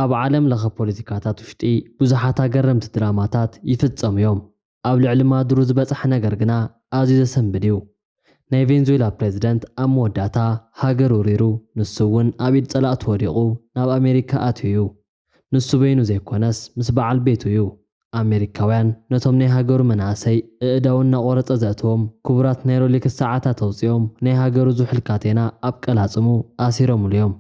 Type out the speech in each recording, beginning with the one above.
ኣብ ዓለም ለኸ ፖለቲካታት ውሽጢ ብዙሓት ኣገረምቲ ድራማታት ይፍጸሙ እዮም። ኣብ ልዕሊ ማዱሩ ዝበጽሐ ነገር ግና ኣዝዩ ዘሰንብድ እዩ። ናይ ቬንዙዌላ ፕሬዝደንት ኣብ መወዳእታ ሃገር ውሪሩ፣ ንሱ እውን ኣብ ኢድ ጸላእቱ ወዲቑ ናብ ኣሜሪካ ኣትዩ እዩ። ንሱ በይኑ ዘይኮነስ ምስ በዓል ቤቱ እዩ። ኣሜሪካውያን ነቶም ናይ ሃገሩ መናእሰይ እእዳው እናቖረጸ ዘእትዎም ክቡራት ናይ ሮሌክስ ሰዓታት ኣውጺኦም ናይ ሃገሩ ዝሑል ካቴና ኣብ ቀላጽሙ ኣሲሮምሉ እዮም።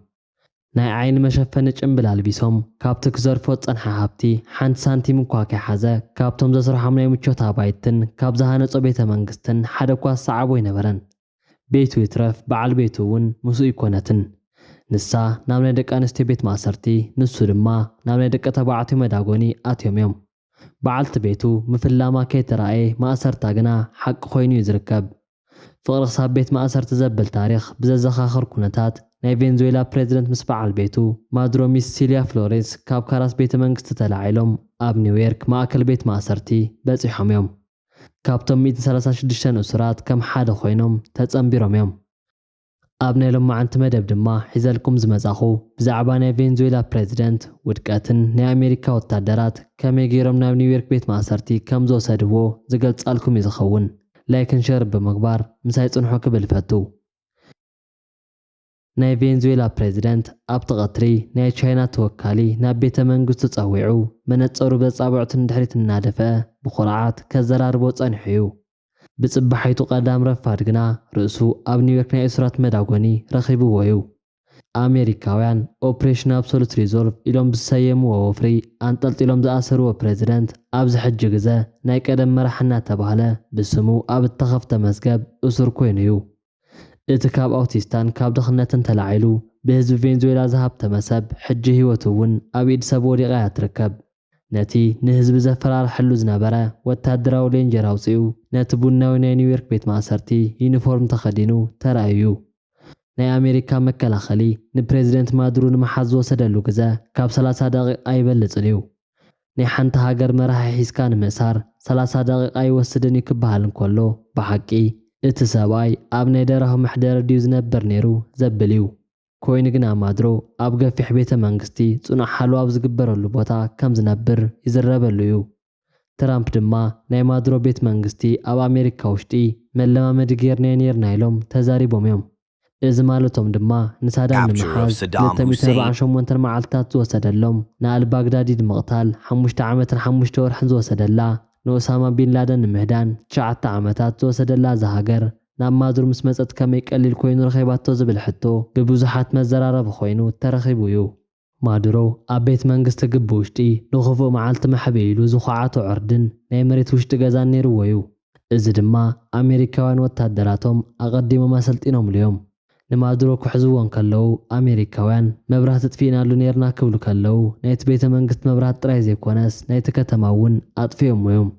ናይ ዓይኒ መሸፈኒ ጭንብል ኣልቢሶም ካብቲ ክዘርፎ ዝጸንሐ ሃብቲ ሓንቲ ሳንቲም እኳ ከይሓዘ ካብቶም ዘስርሖም ናይ ምቾት ኣባይትን ካብ ዝሃነጾ ቤተ መንግስትን ሓደ እኳ ዝሰዓቦ ኣይነበረን። ቤቱ ይትረፍ በዓል ቤቱ እውን ምስኡ ኣይኮነትን። ንሳ ናብ ናይ ደቂ ኣንስትዮ ቤት ማእሰርቲ፣ ንሱ ድማ ናብ ናይ ደቂ ተባዕትዮ መዳጎኒ ኣትዮም እዮም። በዓልቲ ቤቱ ምፍላማ ከይተራእየ ማእሰርታ ግና ሓቂ ኮይኑ እዩ ዝርከብ። ፍቕሪ ክሳብ ቤት ማእሰርቲ ዘብል ታሪኽ ብዘዘኻኽር ኩነታት ናይ ቬንዙዌላ ፕሬዝደንት ምስ በዓል ቤቱ ማዱሮ ሚስ ሲልያ ፍሎሬስ ካብ ካራስ ቤተ መንግስቲ ተላዒሎም ኣብ ኒውዮርክ ማእከል ቤት ማእሰርቲ በጺሖም እዮም። ካብቶም ሚእትን ሰላሳን ሽዱሽተን እሱራት ከም ሓደ ኮይኖም ተጸንቢሮም እዮም። ኣብ ናይ ሎማዓንቲ መደብ ድማ ሒዘልኩም ዝመጻኹ ብዛዕባ ናይ ቬንዙዌላ ፕሬዝደንት ውድቀትን ናይ ኣሜሪካ ወታደራት ከመይ ገይሮም ናብ ኒውዮርክ ቤት ማእሰርቲ ከም ዝወሰድዎ ዝገልጻልኩም እዩ ዝኸውን። ላይክን ሸር ብምግባር ምሳይ ጽንሑ ክብል እፈቱ። ናይ ቬንዙዌላ ፕሬዝደንት ኣብቲ ቀትሪ ናይ ቻይና ተወካሊ ናብ ቤተ መንግስቱ ጸዊዑ መነጸሩ በጻብዕቱ ንድሕሪት እናደፍአ ብኹርዓት ከዘራርቦ ጸኒሑ እዩ። ብጽባሒቱ ቀዳም ረፋድ ግና ርእሱ ኣብ ኒውዮርክ ናይ እሱራት መዳጎኒ ረኺብዎ እዩ። ኣሜሪካውያን ኦፕሬሽን ኣብሶሉት ሪዞልቭ ኢሎም ዝሰየምዎ ወፍሪ ኣንጠልጢሎም ዝኣሰርዎ ፕሬዝደንት ኣብዚ ሕጂ ግዘ ናይ ቀደም መራሕ እናተባህለ ብስሙ ኣብ እተኸፍተ መዝገብ እሱር ኮይኑ እዩ። እቲ ካብ ኣውቲስታን ካብ ድኽነትን ተላዒሉ ብህዝቢ ቬንዙዌላ ዝሃብተመ ሰብ ሕጂ ህይወቱ እውን ኣብ ኢድ ሰብ ወዲቓ እያ ትርከብ። ነቲ ንህዝቢ ዘፈራርሐሉ ዝነበረ ወታደራዊ ሌንጀር ኣውጺኡ ነቲ ቡናዊ ናይ ኒውዮርክ ቤት ማእሰርቲ ዩኒፎርም ተኸዲኑ ተራእዩ እዩ። ናይ ኣሜሪካ መከላኸሊ ንፕሬዝደንት ማዱሩ ንምሓዝ ዝወሰደሉ ግዘ ካብ ሰላሳ ደቂቕ ኣይበልጽን እዩ። ናይ ሓንቲ ሃገር መራሒ ሒዝካ ንምእሳር ሰላሳ ደቂቕ ኣይወስድን እዩ ክበሃል እንከሎ ብሓቂ እቲ ሰብኣይ ኣብ ናይ ደራሁ መሕደሪ ድዩ ዝነብር ነይሩ ዘብል እዩ። ኮይኑ ግና ማድሮ ኣብ ገፊሕ ቤተ መንግስቲ ጽኑዕ ሓለዋ ኣብ ዝግበረሉ ቦታ ከም ዝነብር ይዝረበሉ እዩ። ትራምፕ ድማ ናይ ማድሮ ቤት መንግስቲ ኣብ ኣሜሪካ ውሽጢ መለማመዲ ጌርናዮ ኔርና ኢሎም ተዛሪቦም እዮም። እዚ ማለቶም ድማ ንሳዳም ንምሓዝ ክልተ ሚእትን ኣርባዓን ሸሞንተን መዓልትታት ዝወሰደሎም፣ ንኣልባግዳዲ ንምቕታል ሓሙሽተ ዓመትን ሓሙሽተ ወርሕን ዝወሰደላ፣ ንኦሳማ ቢን ላደን ንምህዳን ትሽዓተ ዓመታት ዝወሰደላ እዛ ሃገር ናብ ማዱሮ ምስ መጸት ከመይ ቀሊል ኮይኑ ረኺባቶ ዝብል ሕቶ ብብዙሓት መዘራረቢ ኮይኑ ተረኺቡ እዩ። ማዱሮ ኣብ ቤት መንግስቲ ግቢ ውሽጢ ንኽፉእ መዓልቲ መሕብኢ ኢሉ ዝኹዓቶ ዕርድን ናይ መሬት ውሽጢ ገዛን ነይርዎ እዩ። እዚ ድማ ኣሜሪካውያን ወታደራቶም ኣቐዲሞም ኣሰልጢኖምሉ እዮም። ንማዱሮ ክሕዝዎ እንከለዉ ኣሜሪካውያን መብራህቲ ጥፊእናሉ ነይርና ክብሉ ከለዉ ናይቲ ቤተ መንግስቲ መብራህቲ ጥራይ ዘይኮነስ ናይቲ ከተማ እውን ኣጥፊኦሞ እዮም።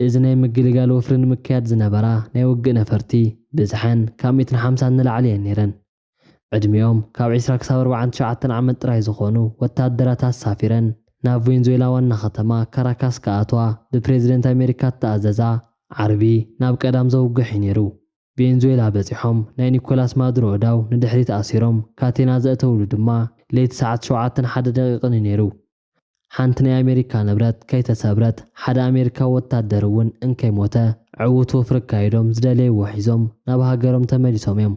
እዚ ናይ ምግልጋል ወፍሪ ንምክያድ ዝነበራ ናይ ውግእ ነፈርቲ ብዝሐን ካብ ሚእትን ሓምሳን ንላዕሊ እየን ነይረን። ዕድሚኦም ካብ ዕስራ ክሳብ ኣርባዓን ትሽዓተን ዓመት ጥራይ ዝኾኑ ወታደራት ኣሳፊረን ናብ ቬንዙዌላ ዋና ከተማ ካራካስ ክኣትዋ ብፕሬዝደንት ኣሜሪካ እተኣዘዛ ዓርቢ ናብ ቀዳም ዘውግሕ እዩ ነይሩ። ቬንዙዌላ በጺሖም ናይ ኒኮላስ ማዱሮ እዳው ንድሕሪት ኣሲሮም ካቴና ዘእተውሉ ድማ ለይቲ ሰዓት ሸውዓተን ሓደ ደቂቕን እዩ ነይሩ። ሓንቲ ናይ ኣሜሪካ ንብረት ከይተሰብረት ሓደ ኣሜሪካዊ ወታደር እውን እንከይሞተ ዕዉት ወፍሪ ኣካይዶም ዝደለይዎ ሒዞም ናብ ሃገሮም ተመሊሶም እዮም።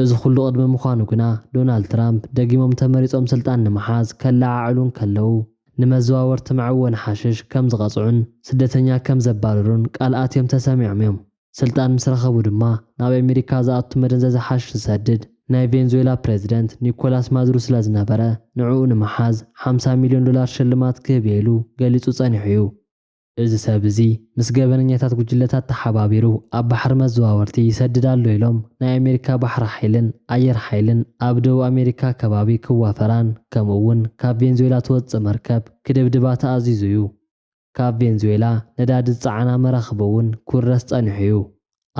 እዚ ኩሉ ቅድሚ ምዃኑ ግና ዶናልድ ትራምፕ ደጊሞም ተመሪጾም ስልጣን ንምሓዝ ከለዓዕሉ እንከለዉ ንመዘዋወርቲ መዐወኒ ሓሽሽ ከም ዝቐጽዑን ስደተኛ ከም ዘባርሩን ቃል ኣትዮም ተሰሚዖም እዮም። ስልጣን ምስ ረኸቡ ድማ ናብ ኣሜሪካ ዝኣቱ መደንዘዚ ሓሽሽ ዝሰድድ ናይ ቬንዙዌላ ፕሬዝደንት ኒኮላስ ማዱሮ ስለ ዝነበረ ንዕኡ ንምሓዝ ሓምሳ ሚልዮን ዶላር ሽልማት ክህብ እየ ኢሉ ገሊጹ ጸኒሑ እዩ። እዚ ሰብ እዚ ምስ ገበነኛታት ጉጅለታት ተሓባቢሩ ኣብ ባሕሪ መዘዋወርቲ ይሰድድ ኣሎ ኢሎም ናይ ኣሜሪካ ባሕሪ ሓይልን ኣየር ሓይልን ኣብ ደቡብ ኣሜሪካ ከባቢ ክዋፈራን ከምኡ እውን ካብ ቬንዙዌላ ትወጽእ መርከብ ክድብድባ ተኣዚዙ እዩ። ካብ ቬንዙዌላ ነዳዲ ዝጸዓና መራኽብ እውን ክውረስ ጸኒሑ እዩ።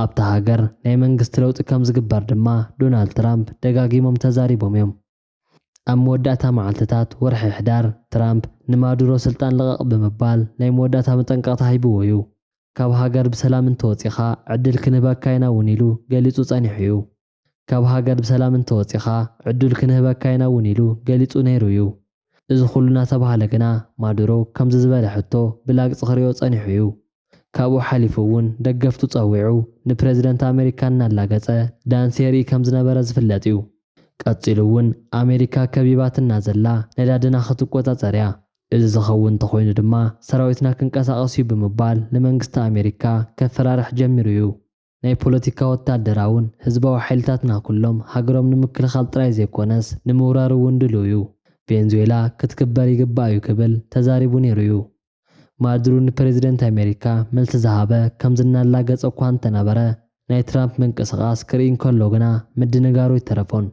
ኣብታ ሃገር ናይ መንግስቲ ለውጢ ከም ዝግበር ድማ ዶናልድ ትራምፕ ደጋጊሞም ተዛሪቦም እዮም። ኣብ መወዳእታ መዓልትታት ወርሒ ሕዳር ትራምፕ ንማዱሮ ስልጣን ልቐቕ ብምባል ናይ መወዳእታ መጠንቀቕታ ሂብዎ እዩ። ካብ ሃገር ብሰላም እንተወጺኻ ዕድል ክንህበካ ኢና እውን ኢሉ ገሊጹ ጸኒሑ እዩ። ካብ ሃገር ብሰላም እንተወጺኻ ዕድል ክንህበካ ኢና እውን ኢሉ ገሊጹ ነይሩ እዩ። እዚ ኩሉ እናተባህለ ግና ማዱሮ ከምዚ ዝበለ ሕቶ ብላግፂ ክሪኦ ፀኒሑ እዩ። ካብኡ ሓሊፉ እውን ደገፍቱ ፀዊዑ ንፕሬዝደንት ኣሜሪካ እናላገፀ ዳንስ የርኢ ከም ዝነበረ ዝፍለጥ እዩ። ቀፂሉ እውን ኣሜሪካ ከቢባትና ዘላ ነዳድና ክትቆፃፀር እያ። እዚ ዝኸውን እንተኾይኑ ድማ ሰራዊትና ክንቀሳቐስ እዩ ብምባል ንመንግስቲ ኣሜሪካ ከፈራርሕ ጀሚሩ እዩ። ናይ ፖለቲካ ወታደራውን ህዝባዊ ሓይልታትና ኩሎም ሃገሮም ንምክልኻል ጥራይ ዘይኮነስ ንምውራር እውን ድልው እዩ። ቬንዙዌላ ክትክበር ይግባእ እዩ ክብል ተዛሪቡ ነይሩ እዩ። ማዱሮ ንፕሬዚደንት ኣሜሪካ መልሲ ዝሃበ ከም ዝናላገጸ እኳ እንተነበረ ናይ ትራምፕ ምንቅስቓስ ክርኢ እንከሎ ግና ምድንጋሩ ይተረፎን።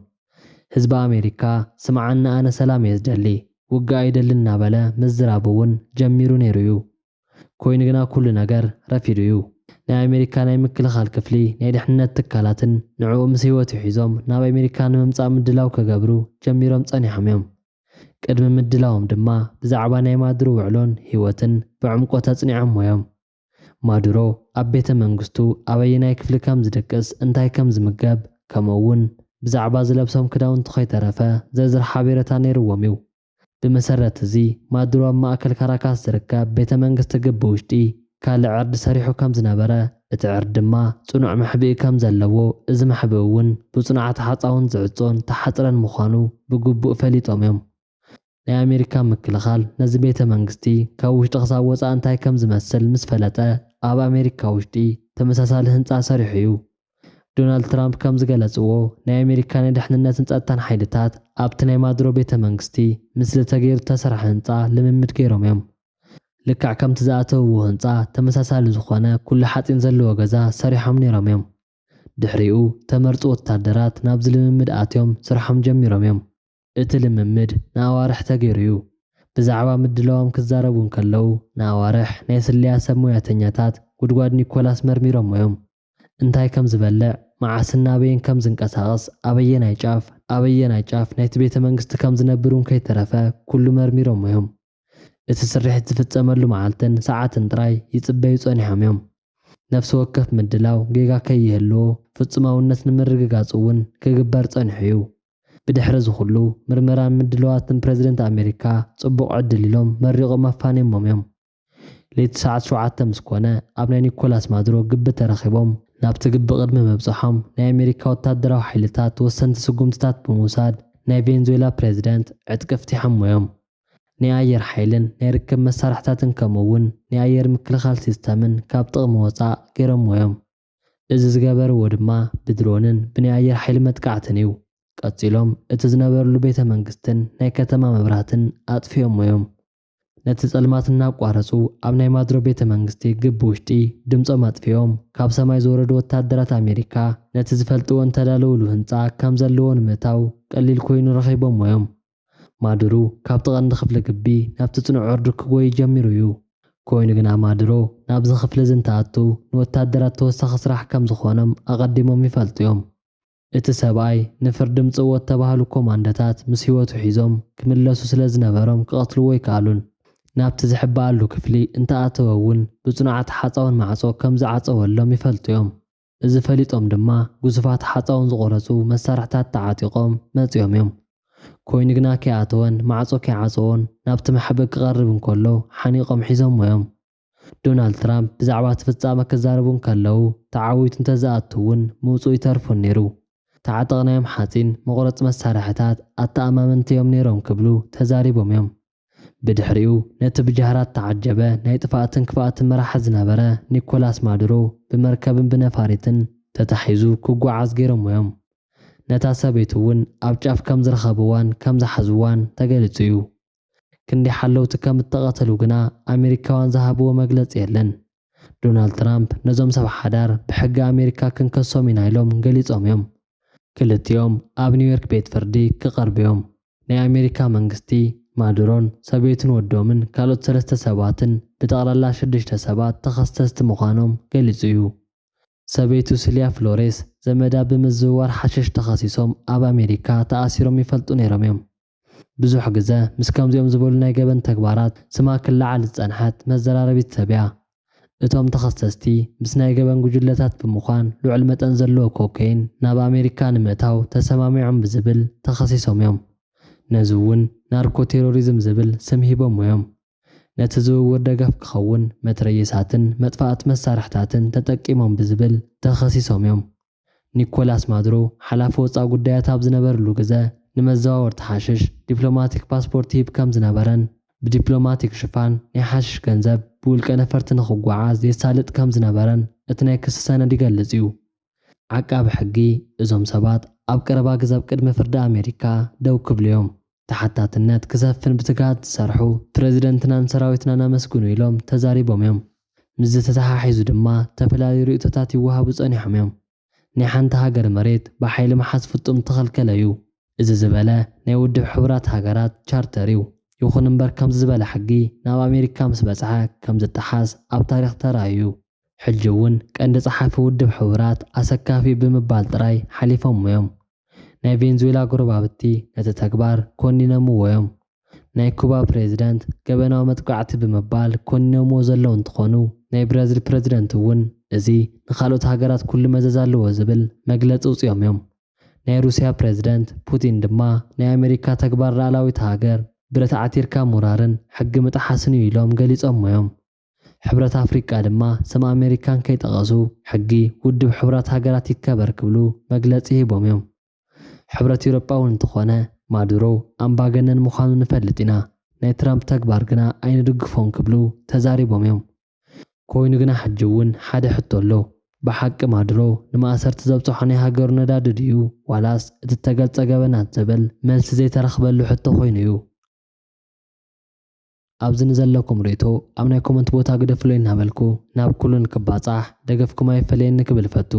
ህዝቢ ኣሜሪካ ስምዓኒ ኣነ ሰላም እየ ዝደሊ፣ ውግእ ኣይደልን እናበለ ምዝራብ እውን ጀሚሩ ነይሩ እዩ። ኮይኑ ግና ኩሉ ነገር ረፊዱ እዩ። ናይ ኣሜሪካ ናይ ምክልኻል ክፍሊ ናይ ድሕነት ትካላትን ንዕኡ ምስ ህይወቱ ሒዞም ናብ ኣሜሪካ ንምምጻእ ምድላው ክገብሩ ጀሚሮም ጸኒሖም እዮም። ቅድሚ ምድላዎም ድማ ብዛዕባ ናይ ማዱሮ ውዕሎን ህይወትን ብዕምቆት ኣጽኒዖሞ እዮም። ማዱሮ ኣብ ቤተ መንግስቱ ኣበየናይ ክፍሊ ከም ዝድቅስ እንታይ ከም ዝምገብ ከምኡ እውን ብዛዕባ ዝለብሶም ክዳውንቲ ከይተረፈ ዝርዝር ሓቤረታ ነይርዎም እዩ። ብመሰረት እዚ ማዱሮ ኣብ ማእከል ካራካስ ዝርከብ ቤተ መንግስቲ ግቢ ውሽጢ ካልእ ዕርዲ ሰሪሑ ከም ዝነበረ እቲ ዕርዲ ድማ ጽኑዕ መሕብኢ ከም ዘለዎ እዚ መሕብኢ እውን ብጽኑዓት ሓፃውን ዝዕጾን ተሓፅረን ምዃኑ ብግቡእ ፈሊጦም እዮም። ናይ ኣሜሪካ ምክልኻል ነዚ ቤተ መንግስቲ ካብ ውሽጢ ክሳብ ወፃኢ እንታይ ከም ዝመስል ምስ ፈለጠ ኣብ ኣሜሪካ ውሽጢ ተመሳሳሊ ህንፃ ሰሪሑ እዩ። ዶናልድ ትራምፕ ከም ዝገለፅዎ ናይ ኣሜሪካ ናይ ድሕንነትን ፀጥታን ሓይልታት ኣብቲ ናይ ማድሮ ቤተ መንግስቲ ምስሊ ተገይሩ ዝተሰርሐ ህንፃ ልምምድ ገይሮም እዮም። ልክዕ ከምቲ ዝኣተውዎ ህንፃ ተመሳሳሊ ዝኾነ ኩሉ ሓፂን ዘለዎ ገዛ ሰሪሖም ነይሮም እዮም። ድሕሪኡ ተመርፁ ወታደራት ናብዚ ልምምድ ኣትዮም ስርሖም ጀሚሮም እዮም። እቲ ልምምድ ንኣዋርሕ ተገይሩ እዩ። ብዛዕባ ምድላዎም ክዛረቡ እንከለዉ ንኣዋርሕ ናይ ስለያ ሰብ ሞያተኛታት ጉድጓድ ኒኮላስ መርሚሮሞ እዮም። እንታይ ከም ዝበልዕ፣ መዓስን ናበይን ከም ዝንቀሳቐስ፣ ኣበየናይ ጫፍ ኣበየናይ ጫፍ ናይቲ ቤተ መንግስቲ ከም ዝነብር እውን ከይተረፈ ኩሉ መርሚሮሞ እዮም። እቲ ስርሒት ዝፍጸመሉ መዓልትን ሰዓትን ጥራይ ይጽበዩ ጸኒሖም እዮም። ነፍሲ ወከፍ ምድላው ጌጋ ከይህልዎ ፍጹማውነት ንምርግጋጽ እውን ክግበር ጸኒሑ እዩ። ብድሕሪ እዚ ኩሉ ምርመራን ምድላዋትን ፕረዚደንት ኣሜሪካ ጽቡቕ ዕድል ኢሎም መሪቖም ኣፋንዮሞም እዮም። ለይቲ ሰዓት ሸውዓተ ምስ ኮነ ኣብ ናይ ኒኮላስ ማዱሮ ግቢ ተረኺቦም ናብቲ ግቢ ቅድሚ ምብጽሖም ናይ ኣሜሪካ ወታደራዊ ሓይልታት ወሰንቲ ስጉምትታት ብምውሳድ ናይ ቬንዙዌላ ፕረዚደንት ዕጥቂ ፍቲሖሞ እዮም። ናይ ኣየር ሓይልን ናይ ርክብ መሳርሕታትን ከምኡ እውን ናይ ኣየር ምክልኻል ሲስተምን ካብ ጥቕሚ ወፃእ ገይሮሞ እዮም። እዚ ዝገበርዎ ድማ ብድሮንን ብናይ ኣየር ሓይሊ መጥቃዕትን እዩ። ቀፂሎም እቲ ዝነበርሉ ቤተ መንግስትን ናይ ከተማ መብራህትን ኣጥፊኦሞ እዮም። ነቲ ጸልማት እናቋረጹ ኣብ ናይ ማድሮ ቤተ መንግስቲ ግቢ ውሽጢ ድምጾም ኣጥፊኦም ካብ ሰማይ ዝወረዱ ወታደራት ኣሜሪካ ነቲ ዝፈልጥዎ እንተዳለውሉ ህንጻ ከም ዘለዎ ንምእታው ቀሊል ኮይኑ ረኺቦሞ እዮም። ማድሩ ካብቲ ቀንዲ ክፍሊ ግቢ ናብቲ ጽኑዕ ዕርዱ ክጎይ ጀሚሩ እዩ። ኮይኑ ግና ማድሮ ናብዚ ክፍሊ እዚ እንተኣቱ ንወታደራት ተወሳኺ ስራሕ ከም ዝኾኖም ኣቐዲሞም ይፈልጡ እዮም። እቲ ሰብኣይ ንፍርዲ ምጽዎ እተባህሉ ኮማንዶታት ምስ ህይወቱ ሒዞም ክምለሱ ስለ ዝነበሮም ክቐትልዎ ኣይከኣሉን። ናብቲ ዝሕበኣሉ ክፍሊ እንተኣተወ እውን ብጽኑዓት ሓጻውን ማዕጾ ከም ዝዓጸወሎም ይፈልጡ እዮም። እዚ ፈሊጦም ድማ ግዙፋት ሓጻውን ዝቖረጹ መሳርሕታት ተዓጢቖም መጺኦም እዮም። ኮይኑ ግና ከይኣተወን ማዕጾ ከይዓጸዎን ናብቲ መሕብእ ክቐርብ እንከሎ ሓኒቖም ሒዞሞ እዮም። ዶናልድ ትራምፕ ብዛዕባ እቲ ፍጻመ ክዛረቡ እንከለዉ ተዓዊቱ እንተዝኣቱ እውን ምውጽኡ ይተርፎን ነይሩ። ተዓጠቕናዮም ሓጺን መቑረጺ መሳርሕታት ኣተኣማመንቲ እዮም ነይሮም ክብሉ ተዛሪቦም እዮም። ብድሕሪኡ ነቲ ብጃህራ እተዓጀበ ናይ ጥፍኣትን ክፍኣትን መራሒ ዝነበረ ኒኮላስ ማዱሮ ብመርከብን ብነፋሪትን ተታሒዙ ክጓዓዝ ገይሮሞ እዮም። ነታ ሰበይቱ እውን ኣብ ጫፍ ከም ዝረኸብዋን ከም ዝሓዝዋን ተገሊጹ እዩ። ክንደይ ሓለውቲ ከም እተቐተሉ ግና ኣሜሪካውያን ዝሃብዎ መግለጺ የለን። ዶናልድ ትራምፕ ነዞም ሰብ ሓዳር ብሕጊ ኣሜሪካ ክንከሶም ኢና ኢሎም ገሊጾም እዮም። ክልቲኦም ኣብ ኒውዮርክ ቤት ፍርዲ ክቐርቡ እዮም። ናይ ኣሜሪካ መንግስቲ ማዱሮን ሰበይቱን ወዶምን ካልኦት ሰለስተ ሰባትን ብጠቕላላ ሽዱሽተ ሰባት ተኸሰስቲ ምዃኖም ገሊጹ እዩ። ሰበይቱ ስልያ ፍሎሬስ ዘመዳ ብምዝውዋር ሓሽሽ ተኸሲሶም ኣብ ኣሜሪካ ተኣሲሮም ይፈልጡ ነይሮም እዮም። ብዙሕ ግዘ ምስ ከምዚኦም ዝበሉ ናይ ገበን ተግባራት ስማ ክለዓል ዝጸንሐት መዘራረቢት ሰብ እያ። እቶም ተኸሰስቲ ምስ ናይ ገበን ጉጅለታት ብምዃን ልዑል መጠን ዘለዎ ኮኬይን ናብ ኣሜሪካ ንምእታው ተሰማሚዖም ብዝብል ተኸሲሶም እዮም። ነዚ እውን ናርኮ ቴሮሪዝም ዝብል ስም ሂቦሞ እዮም። ነቲ ዝውውር ደገፍ ክኸውን መትረየሳትን መጥፋእቲ መሳርሕታትን ተጠቂሞም ብዝብል ተኸሲሶም እዮም። ኒኮላስ ማዱሮ ሓላፊ ወፃኢ ጉዳያት ኣብ ዝነበረሉ ግዘ ንመዘዋወርቲ ሓሽሽ ዲፕሎማቲክ ፓስፖርት ይህብ ከም ዝነበረን ብዲፕሎማቲክ ሽፋን ናይ ሓሽሽ ገንዘብ ብውልቀ ነፈርቲ ንኽጓዓዝ የሳልጥ ከም ዝነበረን እቲ ናይ ክሲ ሰነድ ይገልጽ እዩ። ዓቃቢ ሕጊ እዞም ሰባት ኣብ ቀረባ ግዘ ኣብ ቅድሚ ፍርዲ ኣሜሪካ ደው ክብሉ እዮም። ተሓታትነት ክሰፍን ብትግሃት ዝሰርሑ ፕረዚደንትናን ሰራዊትናን ኣመስግኑ ኢሎም ተዛሪቦም እዮም። ምስዚ ተተሓሒዙ ድማ ዝተፈላለዩ ርእይቶታት ይወሃቡ ጸኒሖም እዮም። ናይ ሓንቲ ሃገር መሬት ብሓይሊ ምሓዝ ፍጹም ዝተኸልከለ እዩ። እዚ ዝበለ ናይ ውድብ ሕቡራት ሃገራት ቻርተር እዩ። ይኹን እምበር ከምዚ ዝበለ ሕጊ ናብ ኣሜሪካ ምስ በጽሐ ከም ዝጠሓስ ኣብ ታሪኽ ተራእዩ እዩ። ሕጂ እውን ቀንዲ ጸሓፊ ውድብ ሕቡራት ኣሰካፊ ብምባል ጥራይ ሓሊፎም እዮም። ናይ ቬንዙዌላ ጎረባብቲ ነቲ ተግባር ኮኒኖምዎ እዮም። ናይ ኩባ ፕሬዚደንት ገበናዊ መጥቃዕቲ ብምባል ኮኒኖምዎ ዘለዉ እንትኾኑ ናይ ብራዚል ፕሬዚደንት እውን እዚ ንካልኦት ሃገራት ኩሉ መዘዝ ኣለዎ ዝብል መግለፂ ውፅኦም እዮም። ናይ ሩስያ ፕሬዚደንት ፑቲን ድማ ናይ ኣሜሪካ ተግባር ላዕላዊት ሃገር ብረት ዓቲርካ ምውራርን ሕጊ ምጥሓስን እዩ ኢሎም ገሊፆሞ እዮም። ሕብረት ኣፍሪቃ ድማ ስም ኣሜሪካን ከይጠቐሱ ሕጊ ውድብ ሕቡራት ሃገራት ይከበር ክብሉ መግለፂ ሂቦም እዮም። ሕብረት ኤውሮጳ እውን እንተኾነ ማዱሮ ኣምባገነን ምዃኑ ንፈልጥ ኢና፣ ናይ ትራምፕ ተግባር ግና ኣይንድግፎን ክብሉ ተዛሪቦም እዮም። ኮይኑ ግና ሕጂ እውን ሓደ ሕቶ ኣሎ። ብሓቂ ማዱሮ ንማእሰርቲ ዘብፅሖ ናይ ሃገሩ ነዳዲ ድዩ ዋላስ እቲ ተገልጸ ገበናት ዝብል መልሲ ዘይተረኽበሉ ሕቶ ኮይኑ እዩ። ኣብዚ ንዘለኩም ርእይቶ ኣብ ናይ ኮመንት ቦታ ግደፍሎ እናበልኩ ናብ ኩሉ ንክባጻሕ ደገፍኩም ኣይፈለየኒ ክብል እፈቱ።